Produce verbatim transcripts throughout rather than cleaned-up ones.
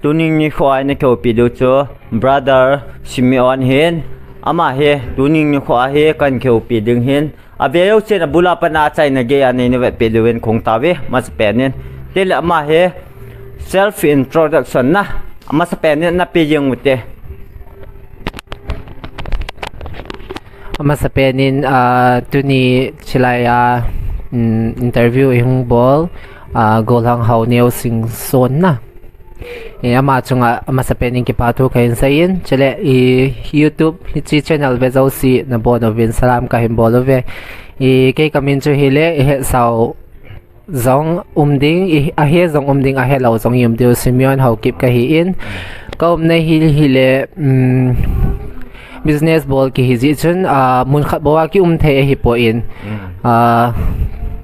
Tuni nikho a eina kihoupi diu chu Brother Simeon hin, ama hi tuni nikho a hi kahin kihoupi ding ahin. Ave jousen abul a pat a achaina gei a neina vetpeh diuvin kahung tauve, amasapen in. Chule ama hi self introduction na, amasapen in ana pe jeng ute. Amasapen in, ah, tuni chilai a, um, interview eihung bol, ah, Golhang Haoneo Singson na. Eh, ama chunga amasapen in kipathu kahin seiyin, chule i YouTube hiche channel ve jouse nabon uvin salam kahin bol uve. I kei kamin chu hile, i hetsau jong um ding, i, ahe jong um ding, ahelou jong i um diu, Simeon Haokip kahin. Ka umna hi, hile, um, business bol kihi jeh chun, ah, mun khat bou a kium thei ahipoi. Mm. Ah,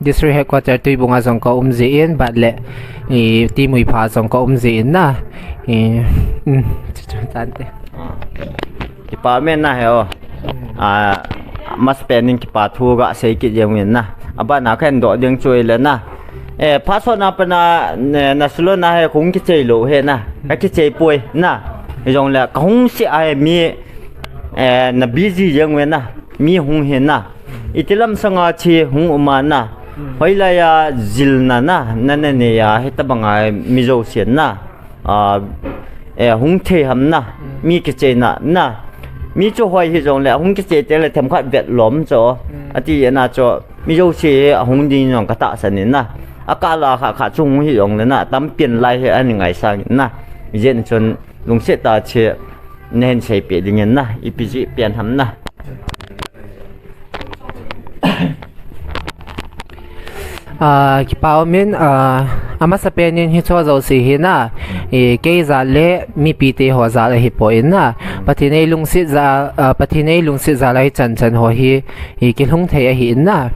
District Headquarter Tuibung a jong ka um jin, aban le, i, Timuipha jong ka um jin na. I, um, chu, chu, tante. Ah. Kipa umin na he o. Ah, amasapen in kipathu gasei kit jeng uvin na. Aban a kahin doh ding chu hile na. Eh, phat sot na pat a, ne, na salon a hi kahung kichai lou ahi na. Kakichai poi na. Hijongle kahung seh a hi mi, eh, na busy jeng uve na. Mi hung ahi na. Iti lam sanga chu hung um a na. Hoilai a jilna na, na, na nei a hitobang a mi jousen na. Ah, eh, hung thei ham na, mm, mi kicheina na. Mi chu hoi hijongle, hung kichei teng le themkhat vet lom chu. Mm. Ati na chu, mi jouse ahung ding jong katahsan in na. Akah la kha kha chu hung hijongle na, tampi lai hi ana ngaisang in na. Ijeh chun lungset tah a chu nahin seipeh ding in na, ipi jeh pen ham na. Ah, kipa umin, ah, amasapen in hicho jouse hi na, i, kei jal le mipi te ho jal ahipoi na. Pathen eilungset jal, ah, Pathen eilungset jal a hichan chan ho hi, i, kilhung thei ahi na.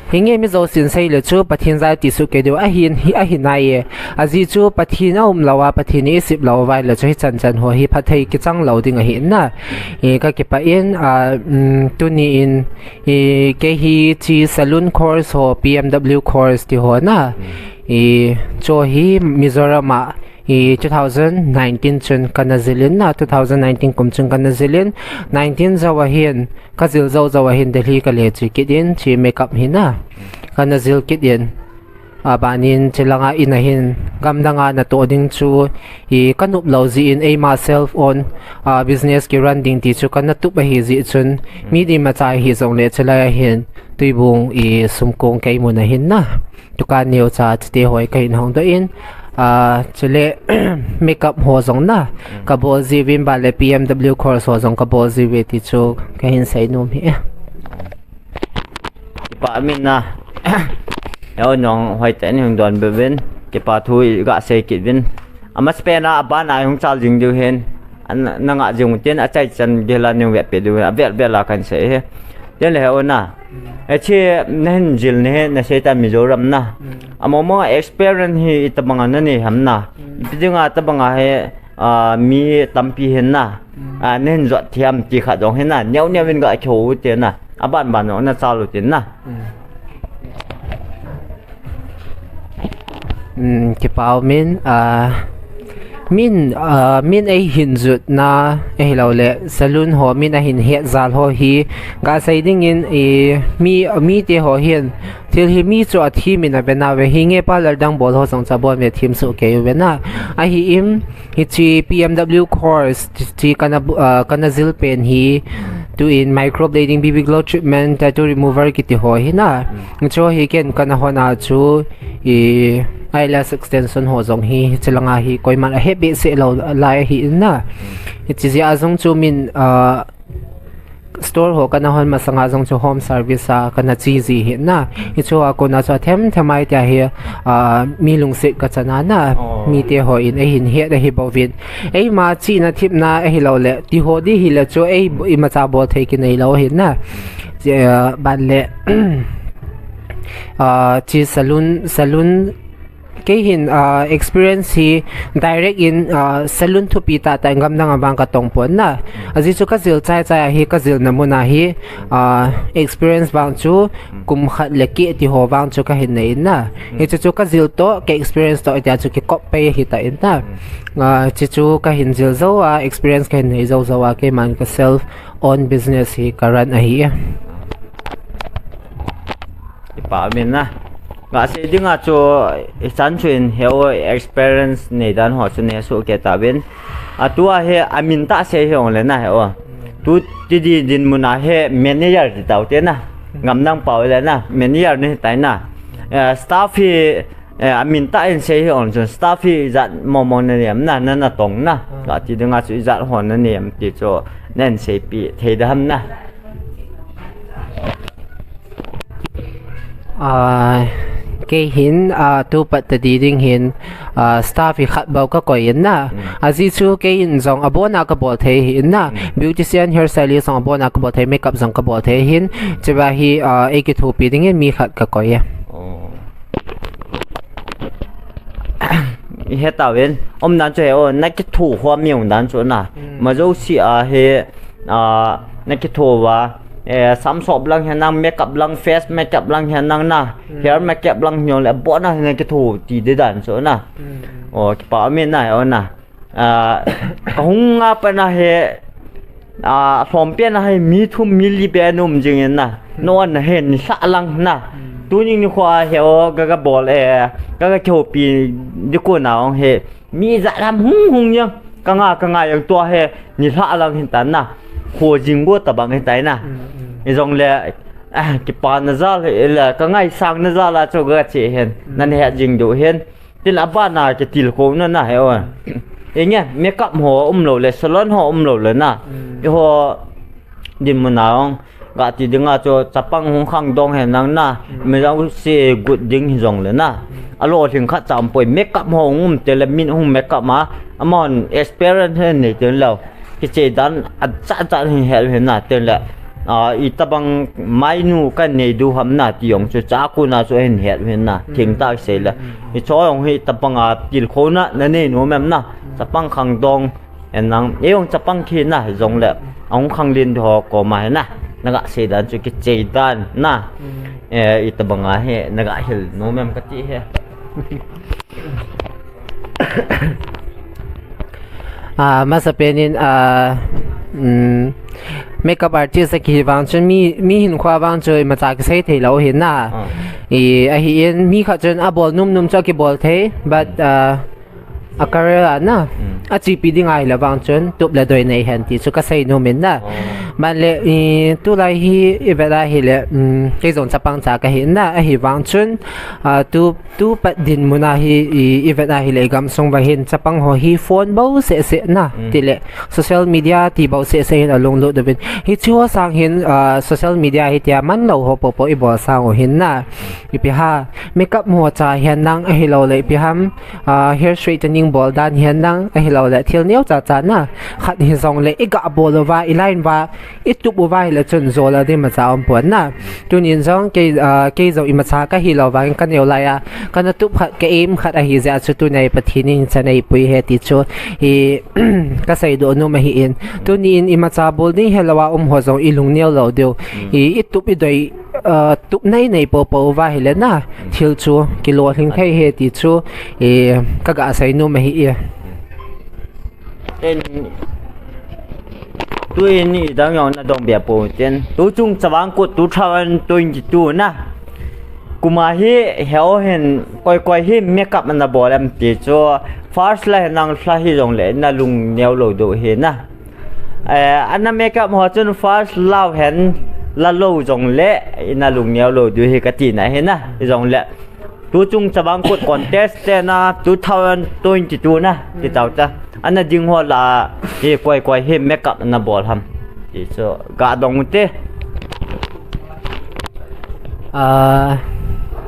Hinge mi jousen seile chu Pathen jal ti soh kei diu ahin, hi, ahi nai e. Ajeh chu Pathen aum lou a, Pathen in eisep lou uva ahile chu hichan chan ho hi phatthei kichang lou ding ahi na. I, kakipah in, ah, um, tuni in, i, kei hiche saloon course ho, P M W course ti ho na. Mm. I, chu hi Mizoram a, i, two thousand nineteen chun kana jil in na, two thousand nineteen kum chun kana jil in, nineteen jou a hin, kajil jou jou a hin Delhi kale che kit in, hiche makeup hi na. Kana jil kit in. Aban in, chulanga in a hin, gamdang a natoh ding chu, i, kanop lou jeh in, eima self own, ah, business kirun ding ti chu kana tup ahi jeh chun, mi imacha hijongle chulai a hin, Tuibung i sumkong kei mun a hin na. Dukan neocha chute ho hi kahin hongdoh in, ah, chule makeup ho jong na, kabol jiuvin aban le P M W course ho jong kabol jiuve ti chu kahin seinom ahi. Kipa umin na. Heo nong hoitah in hung donbut uvin. Kipa thu iga sei kit uvin. Amasapen a aban a hung chal jing diu ahin. Ana, nanga jing utin achaichan gel a neivetpeh diu ahin. Avel vel a kahin sei ahi. Tin le heo na. Hiche nahin jil na hi nasei tan Mizoram na. Amaho mong a experience hi itobang a nanei ham na. Ipi dinga tobang a hi, ah, mi tampi hin na. Ah, nahin jot thei ham ti khat jong hin na. Neo neo in ga kihou ute na. Aban ban jong nachal utin na. Um, kipa umin, ah, min, ah, min eihin jot na, ahilouleh, saloon ho, min ahin het jal ho hi, ga sei ding in, i, mi, mite ho hin, thil hi mi chu athem in ave nauve, hinge parlour dang bol ho jong chu abon uve them soh kei uve na. Ahin, hiche P M W course, hiche kana bu-, ah, kana jil pen hi, tuin microblading, B B glow treatment, tattoo remover kiti ho hi na. Hiche ho hi ken kana hon a chu, i, eyelash extension ho jong hi, hiche langa hi, koiman ahe behseh lou lai ahi in na. Hiche jeh a jong chu min, ah, store ho kana hon masang a jong chu home service a kana che ji ahi na. Hiche ho a kona chu athem them a hitia hi, ah, mi lungset kachan a na. Mite ho in eihin het ahi bouvin. Eima chihna themna ahilouleh, ti ho di hile chu ei imacha bol thei kinei lou ahi na. Che, ah, aban le, ah, hiche saloon, saloon Kei hin, ah, experience hi direct in, ah, salon thupi tah tah in gamdang a vang katong pon na. Ajeh chu kajil chai chai a hi, kajilna mun a hi, ah, experience vang chu kum khat le keh ti ho vang chu kahin nei in na. Hichu chu kajil toh, ka experience toh, tia chu kikop pai ahi tan na. Ah, chuchu kahin jil jou a, experience kahin nei jou jou a, keiman ka self own business hi ka run ahi e. Kipah um in na. Gasei ding a chu, ichan chu in heo experience nei dan ho chu nei soh kei tauvin. Atua hi amin tah sei hih jongle na heo. Tu ti di dinmun a hi manager ti taute na. Gamdang pao le na, manager nahi tai na. Eh, staff hi, eh, amin tah in sei hih jongle chun staff hi ijat mong mong na nei em na, na natong na. Gati ding a chu ijat ho na nei em ti chu nahin seipeh thei dem na. Ah, kei hin, ah, tu pat tadi ding hin, ah, staff hi khat bou kakoi in na. Ajeh chu kei in jong abon a kabol thei ahi in na. Beautician, hairstylist jong abon a kabol thei, makeup jong kabol thei ahin. Chuva hi, ah, eikithopi ding in mi khat kakoi e. Oh. Ihet tauvin, umdan chu heo, nakitho khom mi umdan chu na. Majouse a hi, ah, nakitho uva, eh, sam sop lang hinang, makeup lang, face makeup lang hinang na, hair makeup lang hijongle, abon a hi nakitho ti di dan chu na. O, kipah um in na, heo na. Ah, kahung a pat na hi, ah, lhom pen a hi mi thum mi li beh ana um jing in na. Nona hi nilhah lang na. Tuni nikho a heo, ka, kabol e, ka, kakithopi di kon a jong hi mi ijat ham hung hung jeng. Kanga, kanga jeng tua hi nilhah lang ahi tan na. Kho jing bou tabang ahi tai na. Hijongle, ah, kipana jal hi le, kangaisang na jal a chu kache hin. Nahet jing diu hin. Tin aban a kitilkhouna na heo. Inge, makeup ho umlou le, salon ho umlou le na. Eiho dinmun a jong, gati ding a chu chapang hung khangdong hinang na. Majouse gut ding hijongle na. Alolhing khatcha umpoi, makeup ho hung um teng le min hung makeup a. Amahon experience ahin nei teng leh. Kichei dan ajat jat ahin het u ahi na, teng le, ah, itobang mainu kanei diu ham na ti jong chu, chakona chu ahin het u ahi na, thengtah kisei le. Hiche jong hi itobang a tilkhouna nanei nom em na, chapang khangdong, hinang, ei jong chapang kahi na, hijongle, ahung khanglen ho koma hi na, nagasei dan chu kichei dan na, eh, itobang a hi, nagahil nom em kati hi. Ah, masapen in, ah, um, makeup artist akihi vang chun mi, mi hinkho a vang chu imacha kisei thei lou ahi na. I, ahin, mi khat chun abol nom nom chu akibol thei, but, ah, a career a na, achepi ding ahile vang chun, tup le doi nei hen ti chu kasei nom in na. Ban le, i, tulai hi, ivet a hile, um, kei jong chapang cha kahi na, ahi vang chun, ah, tu, tu pat dinmun a hi, i, ivet a hile, igamsung uva hin, chapang ho hi phone bou seh seh na, tile, social media ti bou seh seh hin alunglut uvin. Hiche ho sang hin, ah, social media hi tia manlou ho popo ibol sang u hin na. Ipi ham, makeup ho cha hinang ahilou le, ipi ham, ah, hair straightening bol dan hinang ahilou le, thil neocha cha na. Khat hijongle, igabol uva, i line uva, itup uva hile chun jol a ding imacha umpon na. Tunin jong kei, ah, kei jong imacha kahi lou vangin kaneo lai a, kana tup khat, ka aim khat ahi jeh a chu tunia Pathen in chan eipui ahi ti chu, i, kaseidoh nom ahin. Tunin imacha bol ding helou a um ho jong ilung neo lou diu. I, itup idoi, ah, tup nei nei popo uva hile na, thil chu kilolhing thei ahi ti chu, i, kagasei nom ahi e. Ten, tuin idang jong nadong beh pou ten. Tuchung Chavang Kut two thousand twenty-two na. Kum a hi heo hin koi koi hi makeup ana bol em ti chu first la hinang lha hijongle nalung neo lou diu ahi na. Eh, ana makeup ho chun first la u hen la lou jongle nalung neo lou diu ahi katina ahi na. Hijongle Tuchung Chavang Kut contest te na two thousand twenty-two na, ti tau ta. Ana ding ho la, hi koi koi hi makeup na bol ham. Ti chu, ga dong u te. Ah,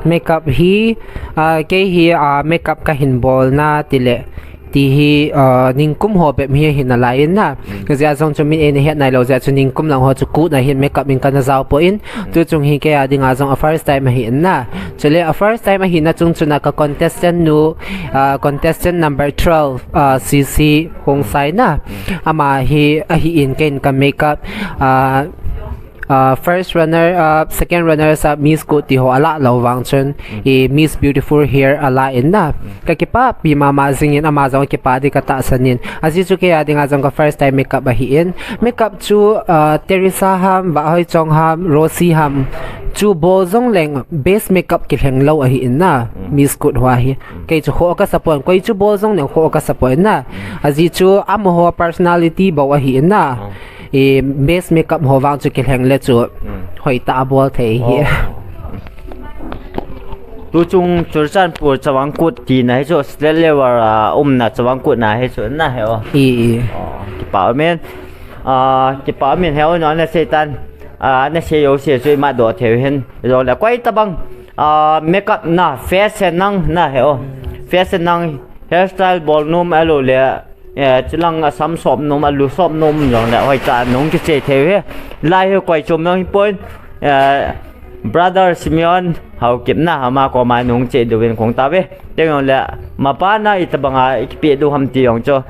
makeup hi, ah, kei hi, ah, makeup kahin bol na ti le. Ti hi, uh, ningkum ho bep hi ahi nalai in na. Kajia jong chu min eina het nailou jeh chu ningkum lang ho chu kut na hin makeup in kana jao poi. Tuchung hi kei a dinga jong a first time ahi in na. Chule a first time ahina chung chun a ka contestant nu, uh, contestant number twelve, uh, C C Hongsai na. Ama hi ahi in kei in ka makeup, uh, uh, first runner up, second runners up, Miss Good ti ho ala lou vang chun, i Miss Beautiful Hair ala in na. Ka kipapi mama jing in ama jong kipa di ka tahsan in. Ajeh chu kei a dinga jong ka first time makeup ahi in. Makeup chu, uh, Teresa ham, Vahoi Chong ham, Rosie ham. Chu bol jong leng best makeup kilheng lou ahi in na. Miss Good ho hi. Kei chu kho ka sa pon, koi chu bol jong leng kho ka sa pon na. Ajeh chu amaho personality bou ahi in na. I best makeup ho vang chu kilheng le chu hoitah a bol thei hi. Tuchung Churachandpur Chavang Kut tina hi chu state level a umna Chavang Kut na hi chu na he o. I, i. Kipa umin. Ah, kipa umin he o no na seitan. Ah, na sei o sei chu ima do thei hin. Jong le koi tabang. Ah, makeup na, fashion nang na he o. Fashion nang, hairstyle bol nom alo le. Eh, chilang a sam sop nom, a lu sop nom jong le, hoitah nung kiche thei ve. Lai hi koi chom nang hi pon, eh, brother Simeon, Haokip na, ama koma nung che duvin kong ta ve. Teng jong le, mapana itabanga ikipe du ham ti jong chu.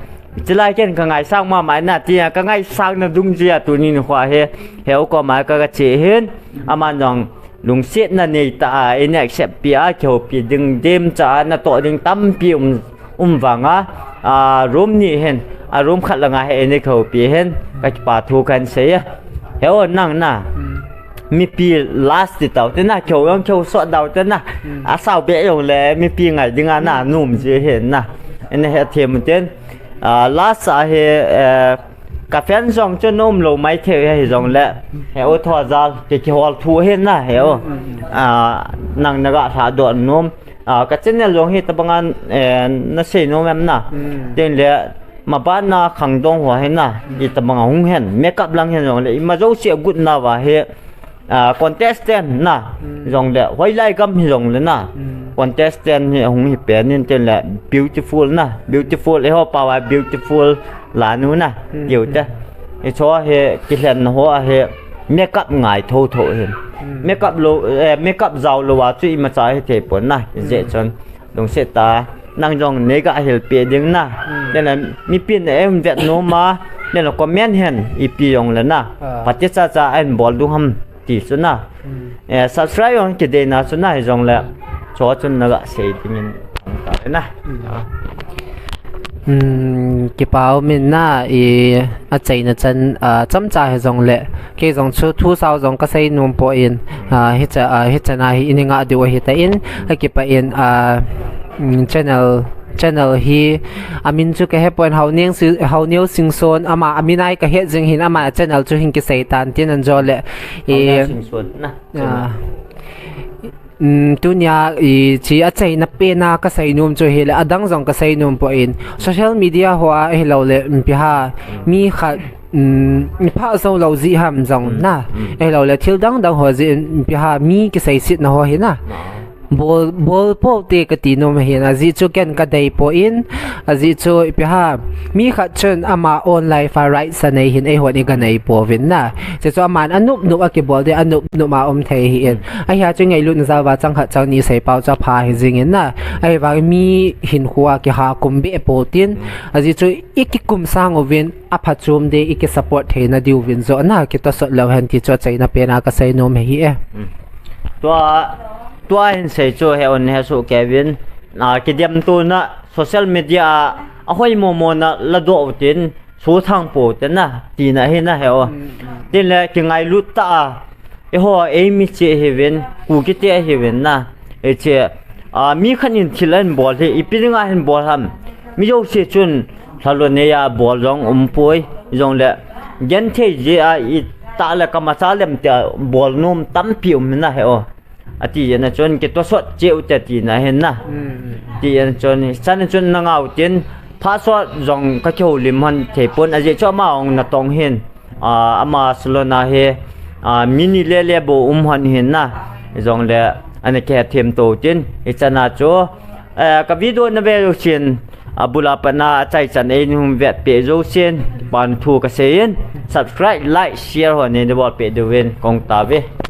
Chilai ken ka ngaisang mama na ti a, ka ngaisang na dung jia tuni nikho hi. He u koma ka, ka che hin, ama jong lungsetna nei ta a, in accept pi a, kihoupi ding dem cha a, na to ding tampi um, um vang a, a, room ni hin, a room khat langa he in kihoupi hin, ka kipa thu kan sei a. He o nang na, mipi last ti tau te na, kihou jong kihou sot dau te na, a sao be jong le, mipi ngai ding a na, num ji hin na, in he them ten, a, last a he, eh, Ka fan jong chu nom lou mai thei hi jong le. He o tho jal, ke kihol thu hi na he o. Ah, nang na ga hla don nom. Ah, ka channel jong hi tabang an, eh, na sei nom em na. Tin le, mabana khangdong ho hi na. Itabang hung hen, makeup lang hen jong le. Ima jo si a good na va hi. Ah, contestant na, jong le, hoilai gam hi jong le na. Contestant hi hung hi pen in tin le, beautiful na, beautiful, eiho pao a beautiful lanu na, tiu te. Eiho hi, kilhen na ho a hi, makeup ngai tho tho hin. Makeup lou, eh, makeup jao lou a chu ima cha hi thei pon na, jeh chun. Lungset ta, nang jong nei ga hil pe ding na. Then, eh, mipin em vet nom a, then comment hen, ipi jong le na. Pati cha cha en bol du ham ti chu na. Eh, subscribe jong kidei na chu na hi jong le. Cho chun na ga sei ding in ta na. Hmm, kipa umin na i a chaina chan, ah, chamcha hi jong le. Kei jong chu thu sao jong ka sei nom poi in, ah, hicha, ah, hicha na hi ini nga diu ahi ta in, a kipa in, ah, mm, channel, channel hi, a min chu ka he poi in Haoneo Si-, Haoneo Singson, ama, a min a hi ka he jing hin ama channel chu hin kisei tan tin an jo le. I, Haoneo Singson, na, ah, channel. Um, tunia, i, chi a chaina pen a ka sei nom chu hi le, a dang jong ka sei nom poi in. Social media ho a, hi lou le, um, pi ha, mi khat, um, mi pha zo lou ji ham jong na. Hi lou le, thil dang dang ho ji, um, pi ha, mi kisei sit na ho hi na. Bol, bol po te ka ti nom hi na, ji chu ken ka dei poi in. Ajeh chu ipi ham, mi khat chun ama own life a right sa nei hin eihon i ga nei pouvin na. Chuchu aman a nop nop a kibol ding, a nop nop a um thei hi in. Ahia chu ngailutna jal uva chang khat chang ni sei pau chu apha hi jing in na. Ahivang mi hinkho a kiha kum be po tin. Ajeh chu i kikum sang uvin a phachom ding i ki support theina diuvin jo na kitosot leu hen ti chu achaina pen a ka sei nom hi e. Tua, tua hin sei chu he on he su Kevin. A, kidem tu na social media a, a hoi mo mo na la do u tin, su thang po te na, ti na hi na he o. Tin le, ki ngai lut ta a, e ho, e mi che hi vin, ku ki te hi vin na, e che, a, mi khan in thil an bol hi, i pi ding a hin bol ham. Mi jo se chun, thalo ne ya bol jong um poi, jong le, gen thei je a, i ta le ka ma cha lem te a, bol num tam pi um na he o. Ati jeh na chun kitosot cheh u te tina hin na. Ti jeh na chun, chan chun na ngau tin, pha sot jong ka kihoulim hon thei pon, ajeh chu ama ong na tong hin. A, ama salon a hi, a, mi ni le le bou um hon hin na. Jong le, ana kihe them to tin, i chan a chu, eh, ka video na ve u chin, Abul a patna achaichan eina hung vetpeh jousen, kipana thu kaseiyin, subscribe, like, share ho neina bolpeh diuvin kahung tauve.